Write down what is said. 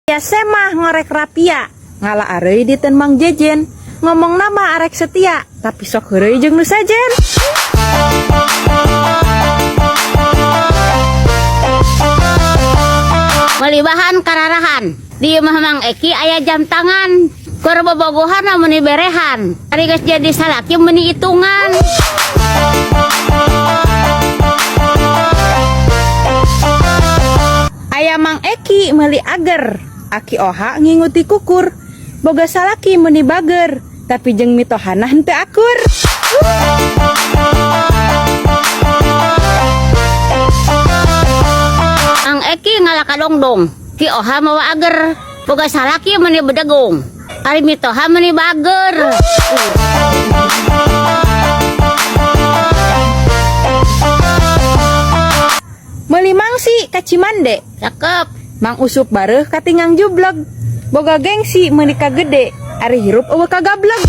Aya Semah ngorek rapia, ngala areuy di Mang Jejen. Ngomongna mah arek setia, tapi sok heureuy jeung nu sejen. Meuli bahan kararahan. Di imah Mang Eki aya jam tangan. Keur bobogohan meuni berehan. Ari geus jadi salaki meuni itungan. Aya Mang Eki meuli ager, Aki Oha nginguti kukur. Boga salaki meuni bager, tapi jeung mitohana henteu akur. Mang Eki ngala kadongdong. Ki Oha mawa ager. Boga salaki meuni bedegung. Ari mitoha meuni bager. Meuli mangsi ka Cimande, Cakep. Mang Usup bareuh katingang jubleg. Boga gengsi meuni ka gede, ari hirup eueuh kagableg.